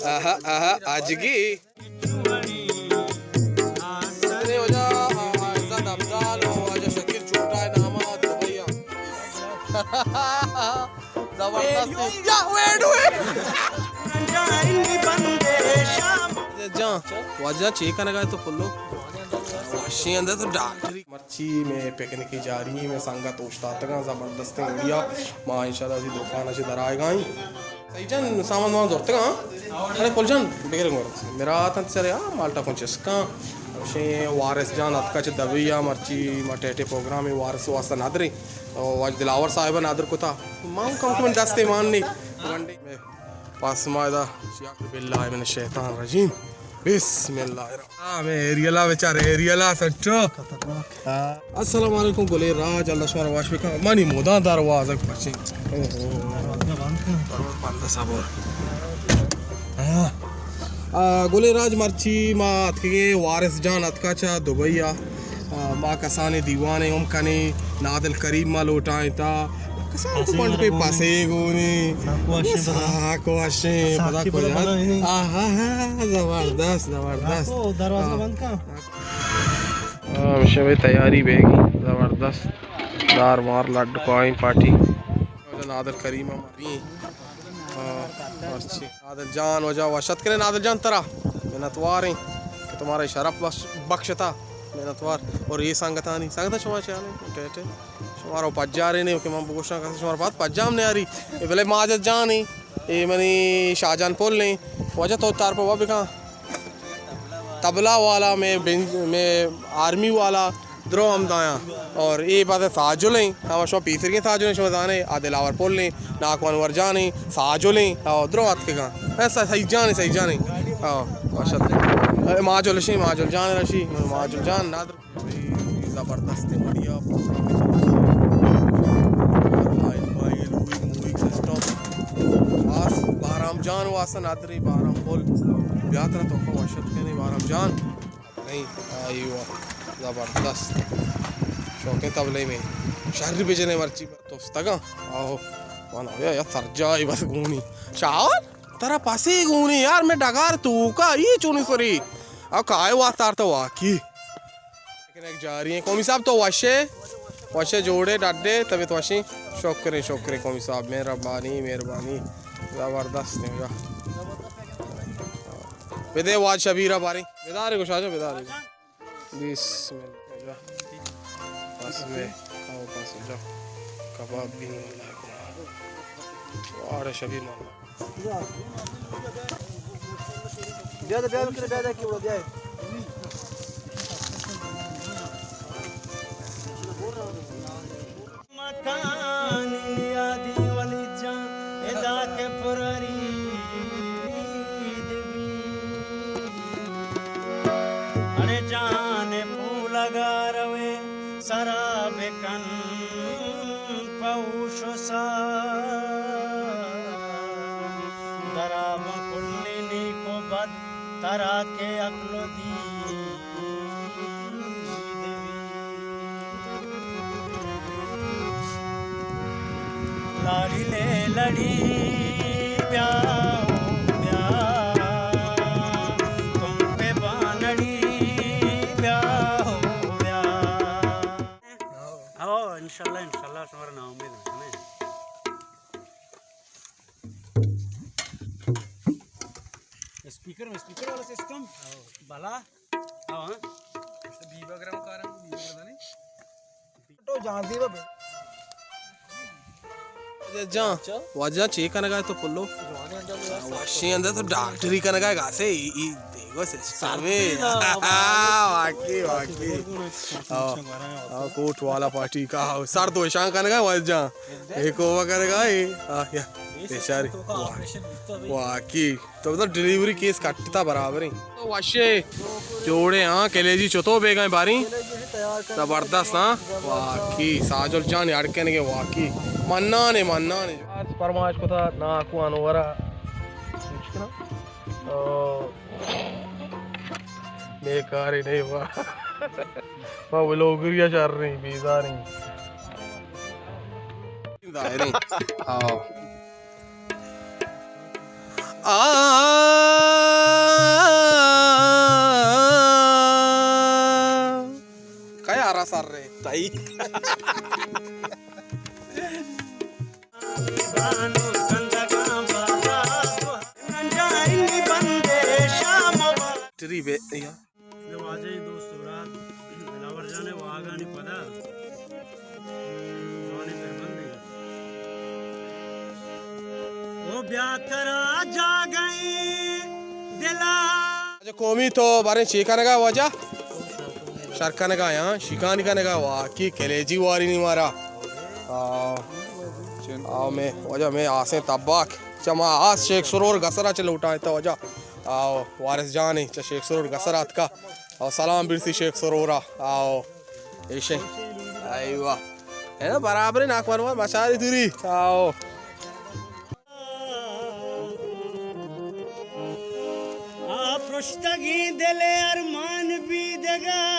آہا، آہا، آجگی۔ ارے واجہ عزت افضل و واجہ شکیل چوٹا ءِ نام ءَ دبئی ءَ۔ زبردست۔ یا ویڈیو ہے۔ جان، واجہ چے کنگا ئے تو پلو؟ وشیں اندر تو ڈاکٹری۔ مرچی مئے پکنکی جاری ایں، مئے سنگت اوشتاتگاں، زبردستیں وڑیا۔ ما انشاءاللہ اسی دکان ءَ چہ درآیگا ایں۔ سعید جان، سامان مان زرتگاں؟ ارے پل جان، بگر گور۔ میرا آتن سر، آ، مالٹا کن چسکاں۔ وشیں وارث جان اتکا چہ دبئی ءَ، مرچی ما ٹیٹے پروگرام وارث واسطہ ندریں۔ او واجہ دلاور صاحب ندر کتا۔ ما ہم کم کم دست مان نی۔ پس ما ادا، باللہ من الشیطان الرجیم۔ بسم اللہ الرحمن۔ ہاں، میں ایریلا بیچارے، ایریلا سنٹو۔ خطرناک۔ السلام علیکم گلیں راج، اللہ شمارا وش بکن۔ منی موداں دروازگ پچیں۔ اوہو۔ بندہ صبر۔ ہاں۔ آ، گلیں راج، مرچی ما اتکگیں، وارث جان اتکا چہ دبئی ءَ۔ آ، ما کسانیں دیوانے ہم کنیں، نادل کریم ما لوٹائیں تا۔ کسان تو پنڈ پہ پسے گونی۔ ساکو وشیں، پدا کجا؟ آہا، زبردست، زبردست۔ دروازہ بند کن۔ ہاں، ہمیشہ بھئی تیاری بیگی، زبردست۔ دار مار لڈ کوائیں پارٹی۔ نادر کریم ہماری۔ ہاں، مرچی۔ نادر جان، واجہ وش اتکنے نادر جان ترا۔ منتواریں کہ تمہارا شرف بخش-، بخشتا۔ منتوار۔ اور یہ سنگتانی، سنگت شما چے حال ایں؟ ٹیٹے۔ شمارا پجارے نے کہ من بگوشاں، کس شمارا پات پجام نیاری۔ اے بلے ماجد جان ایں، اے منی شاہ جان پل ایں۔ واجہ تو تار پہ بکن۔ طبلہ والا میں بن-، میں آرمی والا درو ہم دایاں۔ اور اے بعد ساجل ایں، ہم شما پیسرگیں ساجل ایں، شما زانے، آ دلاور پل ایں، ناکو انور جان ایں، ساجل ایں، اور درو اتکگاں۔ اے سعید جان ایں، سعید جان ایں۔ ہاں، ماشاءاللہ۔ اے ماجل شی، ماجل جان رشی، ماجل جان نادر۔ زبردست ایں، بڑھیا۔ لائٹ وائٹ، لوئنگ موئنگ سسٹم۔ خاص بہرام جان واسطہ ندرے، بہرام پل۔ بیا ترا تو کو وش اتکنے بہرام جان۔ نہیں، آئی وا، زبردست۔ شوقیں طبلے میں۔ شر بجنے مرچی توستگاں۔ آہو۔ وانا یا، یا سرجائی بس گونی۔ شاول، ترا پسے گونی یار، میں ڈگار توکا، ای چونی سری۔ او کائے واسطہ تو واقعی۔ لیکن ایک جاری ہیں۔ قومی صاحب تو وشے، وشے جوڑے، ڈڈے، طبیعت وشی۔ شکریں، شکریں قومی صاحب، مہربانی، مہربانی۔ زبردست ہیں۔ بدے واج شبیرہ باری۔ بدارے گوشاجو، بدارے۔ بسم اللہ۔ پس میں، او پس جا۔ کباب بھی نہیں لگا۔ واڑے شبیر ماما۔ بیا دے، بیا بکر، بیا دے، کہ وہ بیا۔ مکانی یادی ولی جان، ادا کے پراری دبی۔ اڑے جان پولگا روے، سرا بکن پوش و سا۔ دراباں کلی نیک و بد، ترا کے عقل و دین۔ لاڑی لے لڑی بیا ہو بیا، تم پہ بانڑی بیا ہو بیا۔ او، انشاءاللہ، انشاءاللہ، شمارا ناامید نہ کنیں۔ اسپیکر میں، اسپیکر والا سسٹم؟ بلا۔ ہاں، ہاں۔ بیبا گرام کارن، بیبا گرام نہیں۔ تو جان دی بابے۔ جان، واجہ چے کنگا تو پلو؟ وشی اندر تو ڈاکٹری کنگا گاسے، ای، ای، دیگو سسٹم ہے۔ واقعی، واقعی۔ ہاں، ہاں، کوٹ والا پارٹی کا، سر تو شان کنگا واجہ۔ ایک اوور کنگا، اے، آ، یا، بیچارے۔ واقعی۔ تو بتا ڈیلیوری کیس کٹتا برابر ہیں۔ تو وشے جوڑے ہاں، کلیجی چتو بیگائیں باری۔ زبردست ہاں۔ واقعی ساجل جان اڑ کنگے واقعی۔ منانے، منانے۔ آج فرمائش کتا ناکو انورا۔ او، بیکاری نہیں ہوا۔ ما ولوگریا شر نہیں، بیزار نہیں۔ ظاہر ہیں۔ آؤ۔ آ ٹری بے یا۔ واجہ دوست سہراب دلاور جان ءِ واہگانی پدا جوانیں مہربندے۔ او بیا ترا جاگہیں دلا۔ اچھا، قومی تو باریں چی کنگا واجہ؟ شر کنگا یا شیکانی کنگا، واقعی کلیجی واری نی مارا۔ آ، آ، میں واجہ میں آسیں تباک۔ چما آس شیخ سرور گسرا چہ لوٹائیں تو واجہ۔ آ، وارث جان چہ شیخ سرور گسرا اتکا۔ او سلام برسی شیخ سرورا۔ آو۔ ایشے۔ ایوا۔ ہے نا برابر ناکوان وار مچاری دوری۔ آو۔ آ پرشتگیں دل ءِ ارمان بیدگا۔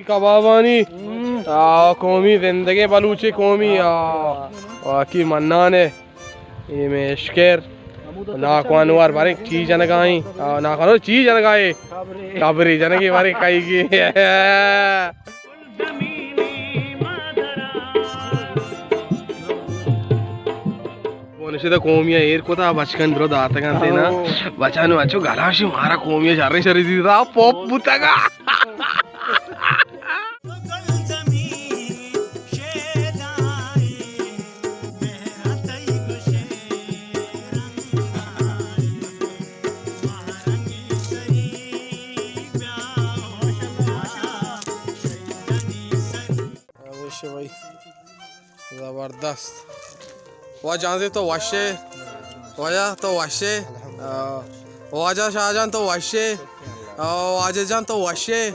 کبابانی، آ، قومی زندگیں بلوچی قومی، آ، واقعی منان ءِ۔ اے میں اشکر ناکوانوار باریں چی جنگائیں، آ، ناکوانوار چی جنگائے؟ قبری جنگی باریں کائیگی۔ بونشے تو قومی ایر کتا بچکن درو داتگان تینا۔ بچانو اچو گلاشی مارا قومی شریں شری دیتا پوپ بوتگا۔ ہمیشہ بھائی۔ زبردست۔ واجہ جان تو وشے۔ واجہ تو وشے۔ آ، واجہ شاہ جان تو وشے۔ آ، واجہ جان تو وشے۔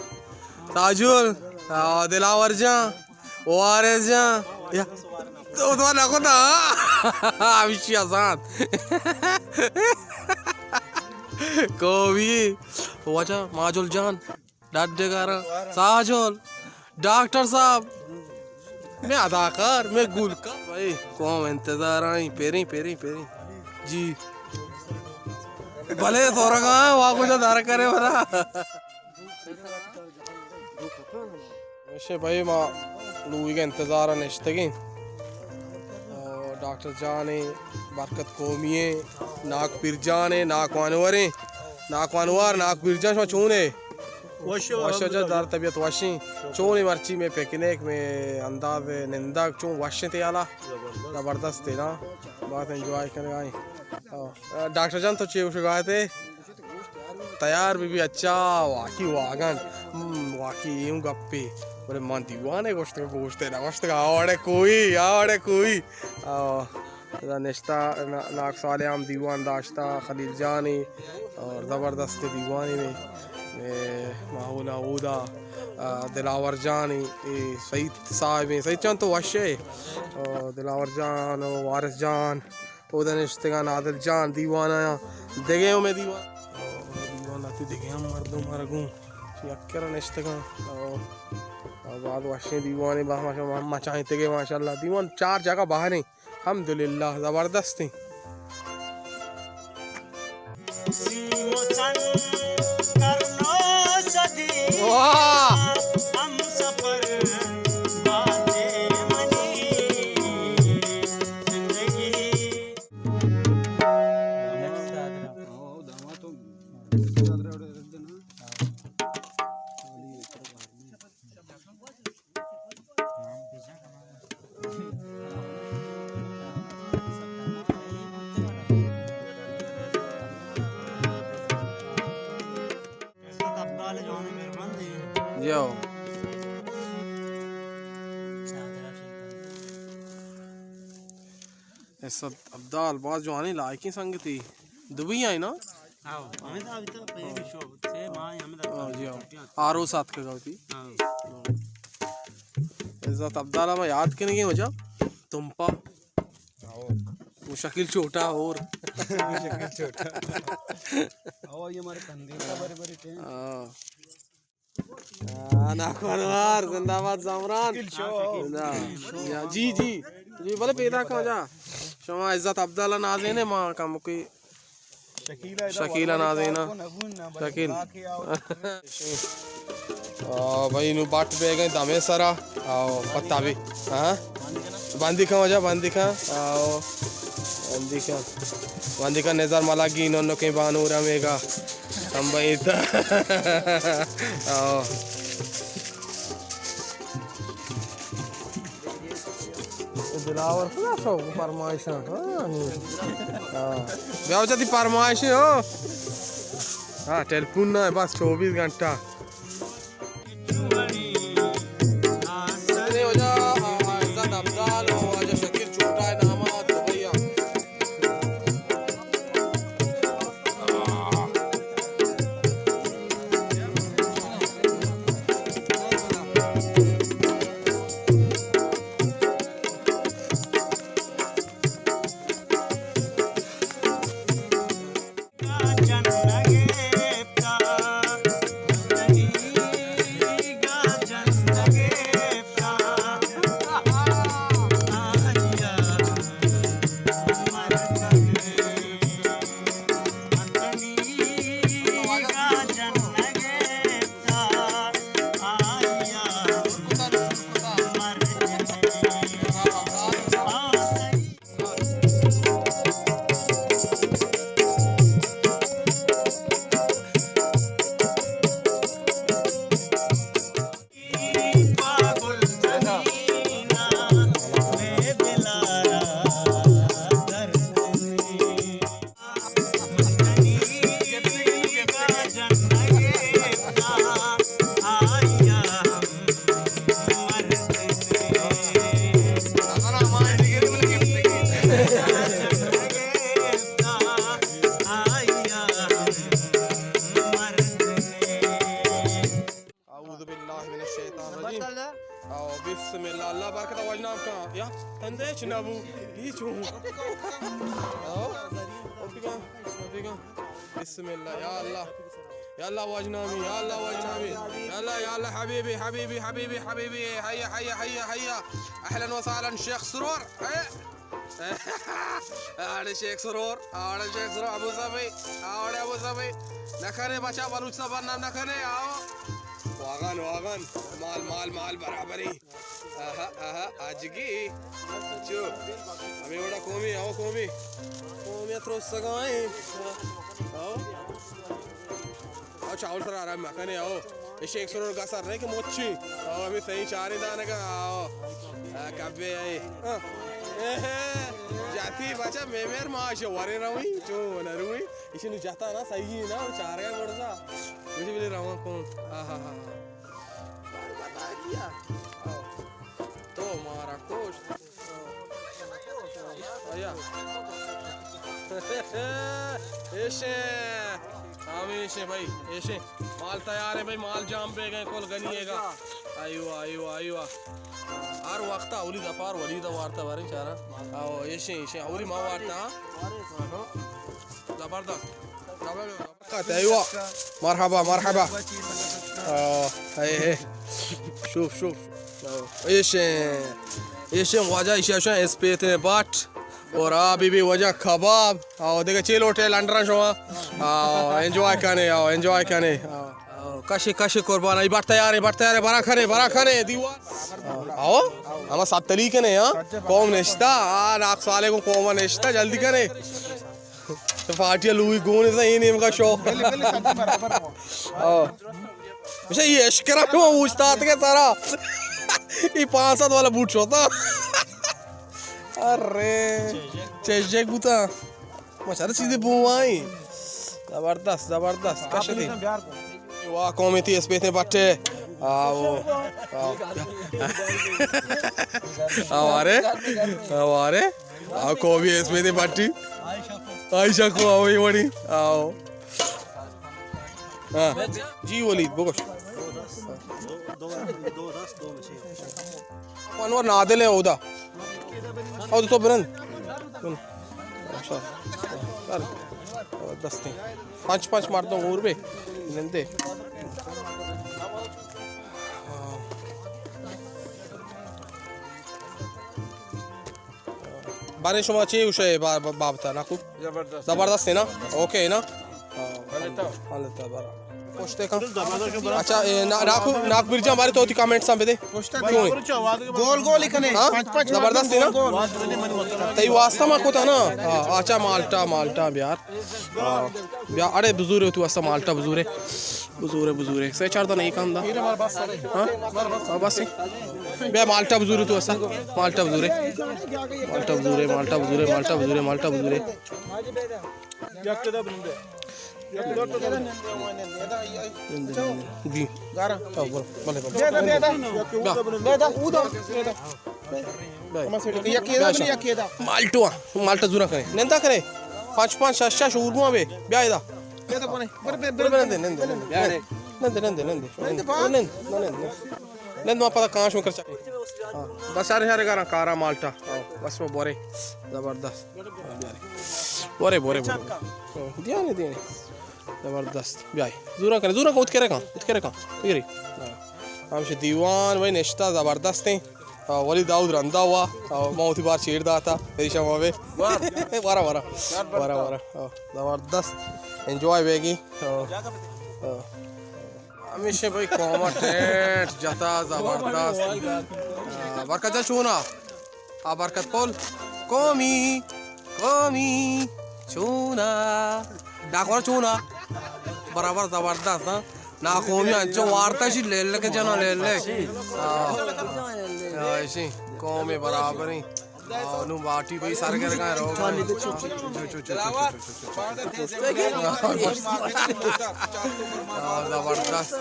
تاجول، آ، دلاور جان، وارث جان۔ یا، تو، تو نہ کتا۔ ہمیشی آسان۔ کوبی۔ واجہ ماجل جان۔ ڈڈگاراں ساجول، ڈاکٹر صاحب، میں اداکار، میں گلکار۔ بھائی، قوم انتظار آئی، پیریں، پیریں، پیریں۔ جی۔ بلے سورگا، واہ کجا در کرے برا۔ ہمیشہ بھائی، ما لوگ انتظار نشتگیں۔ ڈاکٹر جان ایں، برکت قومی ایں، ناک پیر جان ایں، ناکوانور ایں، ناکوانوار، ناک پیر جان، شما چون اے؟ وش، وش جا، دار طبیعت وشیں۔ چون اے مرچی میں پکنک، میں انداز نندگ، چون وشیں تیالا؟ زبردست۔ زبردست اے نا، بہت انجوائے کنگا ایں۔ آ، ڈاکٹر جان تو چے گوشگا اتے؟ تیار بہ بی، اچھا، واقعی واگن۔ ہم، واقعی اے اوں گپے۔ بلے من دیوانے گوشتگ، گوشتے نہ گوشتگ، آوڑے کوئی، آوڑے کوئی۔ آ، ادا نشتہ نا-، ناک صالح ہم دیوان داشتہ، خلیل جانی اور زبردست دیوانے میں، میں ماحول اودا، آ، دلاور جانی، اے سعید صاحب ہیں۔ سعید جان تو وشے؟ اور دلاور جان اور وارث جان۔ اودا نشتگاں نادل جان دیوان آیاں، دگہ ہمے دیوان، دیوان آتی دگہ ہم مردم مارا گوں یک کرا نشتگاں۔ او، او بعد وشیں دیوانے، با ماشاءاللہ مچائینتگے ماشاءاللہ۔ دیوان چار جاگہ بہریں، الحمدللہ زبردستیں۔ واہ! یو۔ اسد ابدال باز جوانیں لائقیں سنگتے۔ دبئی آئی نا؟ ہاں، ہمیں تو ابھی تو پہلے بھی شو، چھ ماہ ہمیں تو ہاں جی، ہاں۔ چھٹیاں۔ آر او ساتھ کے گاؤ تھی۔ ہاں۔ عزت عبداللہ میں یاد کے نہیں وجہ۔ تمپا۔ ہاں۔ وہ شکیل چھوٹا اور۔ شکیل چھوٹا۔ ہاں، یہ ہمارے کندھے کا بڑے بڑے ٹینٹ۔ ہاں۔ آ، ناکوانوار، زندہ باد زامران۔ شکیل شو۔ زندہ۔ یا، جی، جی۔ جی، بلے پیدا کن جا۔ شما عزت عبداللہ نازینے ما کم کوئی شکیل ءَ شکیل ءَ نازینا۔ شکیل۔ آ، بھائی، نو بٹ بہ گئے دمے سرا۔ آ، پتا بھی۔ ہاں؟ بندی کن وجہ، بندی کن۔ آ، بندی کن۔ بندی کن نظر ملگی، نو نو کے بانور ہمیگا۔ ہم بھائی تا۔ آ۔ دلاور کجا شو پرمائشاں؟ ہاں، نی۔ ہاں۔ بیا وجہ تی پرمائش ہو۔ ہاں، ٹیلیفون نہ، بس چوبیس گھنٹہ۔ ارے وجہ، عزت افضل و واجہ شکیل چھوٹا ہے نامہ دبئی۔ اعوذ باللہ من الشیطان الرجیم۔ او بسم اللہ، اللہ برکت واجہ نام کن۔ یا تندے چ نبو، ہیچ ہوں۔ او، او بگا، او بگا۔ بسم اللہ، یا اللہ۔ یا اللہ واجہ نامی، یا اللہ واجہ نامی۔ یا اللہ، یا اللہ، حبیبی، حبیبی، حبیبی، حبیبی۔ حیا، حیا، حیا، حیا۔ اہلا و سہلا شیخ سرور۔ اے۔ آڑے شیخ سرور، آڑے شیخ سرور، ابو صبی، آڑے ابو صبی۔ نکنے بچا، بلوچ زبان نام نکنے، آؤ۔ واغن، واغن، مال، مال، مال برابری۔ آہا، آہا، آجگی۔ چو، ہمیں وڑا قومی، آؤ قومی۔ قومی تروسگائیں۔ آؤ۔ او چاول سر آرام مکنے، او۔ ایشی ایک سرور گسر نہیں کہ مچی۔ او، ہمیں صحیح چاریں دانگا، او۔ آ، کبے آئی۔ ہاں۔ اے، جاتی بچا، میں میر ماش ورے روی، چو نروی۔ ایشی نو جاتا نا، صحیح نا، چارگا برزا۔ مجھے بلے روان کون۔ آہا۔ بار بتا کیا۔ او۔ تو مارا کوش۔ آیا۔ ایشیں۔ ہمیشیں بھائی، ایشیں۔ مال تیار ہے بھائی، مال جام بہ گئے، کل گنی ہے گا۔ ایوا، ایوا، ایوا۔ ہر وقت اولی دفعہ ولی دا وارتا بارے چارا۔ آؤ، ایشیں، ایشیں۔ اولی ما وارتا، ہاں۔ زبردست۔ زبردست۔ ایوا۔ مرحبا، مرحبا۔ آہ، اے، اے۔ شوف، شوف۔ ایشیں، ایشیں واجہ، ایشیں، ایشیں اسپیتیں بٹ۔ اور آ بی بی واجہ کباب۔ آؤ، دیکھے چیل ہوٹل انڈر شما۔ آؤ، انجوائے کنے، آؤ، انجوائے کنے۔ آؤ، آؤ، کشے، کشے قربان، ای بٹ تیارے، بٹ تیارے، برا کنے، برا کنے، دیوار۔ آؤ، ہما ستلی کنے، ہاں؟ قوم نشتا، آ، ناک سالے کو قوم نشتا، جلدی کنے۔ پارٹی لوئی گون سے ہی نیم کا شو۔ بلے، بلے، سچ برابر ہو۔ آؤ۔ مجھے یہ اشکرا میں اوچتات کے سارا۔ یہ پانچ سات والا بوٹ شوتا۔ ارے۔ چیزے بوتا۔ ماشاءاللہ چیزیں بوائیں۔ زبردست، زبردست۔ کشتی۔ واہ، قومی تی اسپیتیں بٹے۔ آؤ۔ آؤ۔ آوارے۔ آوارے۔ آؤ، قومی اسپیتیں بٹی۔ عائشہ کو آؤ، یہ وڑی آؤ۔ ہاں۔ جی ولید، بگوش۔ انور نادل ہے اودا۔ اودا تو برند۔ برند۔ اچھا۔ چل۔ دستے۔ پنچ پنچ مردم اور بے۔ نندے۔ بارے شما چے گوشے با-، با-، بابتا ناکو؟ زبردست۔ زبردست ہے نا؟ اوکے ہے نا؟ ہاں، الحمدللہ، برابر۔ پشتے کن۔ اچھا، اے، نا-، ناکو، ناکو بیر جان، بارے تو وتی کمنٹس ہم بدے۔ چون؟ گول گول ہی کنے، ہاں؟ پنچ پنچ زبردست ہے نا؟ گول گول۔ تئی واسطہ ما کوتا نا؟ ہاں، اچھا، مالٹا، مالٹا بیار۔ ہاں۔ بیا، اڑے بزورے تو واسطہ مالٹا بزورے۔ بزورے، بزورے۔ سے چار دانہ ایک ہم دا۔ ہاں؟ ہاں، بس۔ بیا مالٹا بزورے تو اسا۔ مالٹا بزورے۔ مالٹا بزورے، مالٹا بزورے، مالٹا بزورے، مالٹا بزورے۔ جی۔ ہاں، بولو۔ بلے، بلے۔ بیا۔ مالٹو، مالٹا زورا کرے۔ نندا کرے۔ پانچ پانچ، شش شش، اور گواں بے۔ بیا ادا۔ بر، بر، بر، بر، نندے، نندے، نندے۔ بیا رے۔ نندے، نندے، نندے۔ نندے، نندے، نندے۔ نند ما پدا کانش مکر چکے۔ ہاں، بس شارے، شارے گاراں کارا مالٹا۔ ہاں، بس وہ بورے۔ زبردست۔ بورے، بورے، بورے۔ ہاں، دیانے، دیانے۔ زبردست۔ بیائے۔ زورا کرے، زورا کن، ات کرے کن، ات کرے کن۔ بگری۔ ہاں۔ ہمشہ دیوان بھائی نشتہ زبردست ہیں۔ آ، ولی داؤد رندا ہوا، آ، ما وتی بار چیر داتا، پریشان مبے۔ وارا، وارا۔ وارا، وارا۔ آ، زبردست۔ انجوائے بیگی۔ آ، آ۔ ہمیشہ بھائی قوم ٹینٹ جتا زبردست۔ آ، برکت جان چونا؟ آ، برکت پل۔ قومی، قومی، چونا؟ ڈاکور چونا؟ برابر زبردست، ہاں۔ ناکومی انچو وارتا شی لیلک جنا لیلک۔ آ۔ آ، ایشی قوم برابریں۔ آ، نو باٹی بھائی سر کر گئے رو۔ چو، چو، چو۔ آ، زبردست۔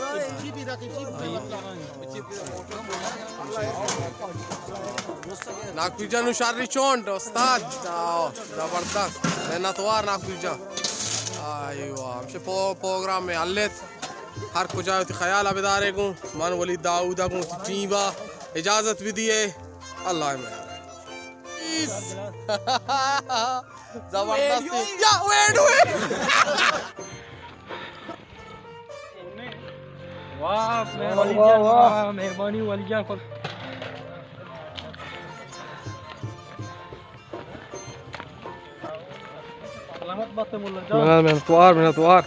ناکو جان نو شری چونڈ استاد۔ آ، زبردست۔ منتوار ناکو جان۔ آئی واہ، ہمشہ پو-، پروگرام میں ہلیت۔ ہر کجا وتی خیال ء بدارے گوں۔ من ولی داؤد ء گوں وتی ٹیم ء اجازت بدیے۔ اللہ ء میار۔ زبردست۔ یا ویڈیو۔ واہ، مہربانی واہ، جان، واہ۔ واہ، مہربانی والی جان۔ سلامت بات ملا جان۔ منت، منتوار، منتوار۔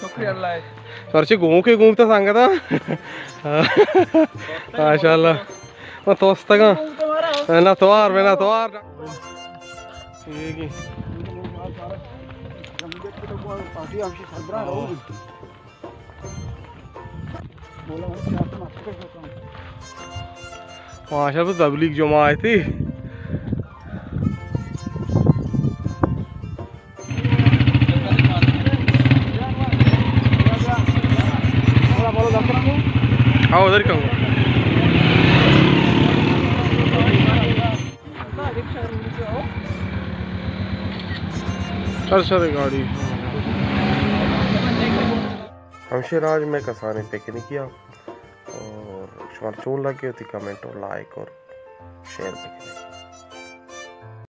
شکریہ اللہ ہے۔ پرچے گوں کے گومتا سنگتا۔ ماشاءاللہ۔ ما توستگاں۔ منتوار، منتوار۔ یہ کی۔ ماشاءاللہ، تبلیغ جماعتی۔ ہاں، ادھر ہی کہوں۔ سر، سر، گاڑی۔ ہمشی راج میں کسانیں پکنکی آ، اور شمار چون لگے ہوتی کمنٹ اور لائک اور شیئر بکنیں۔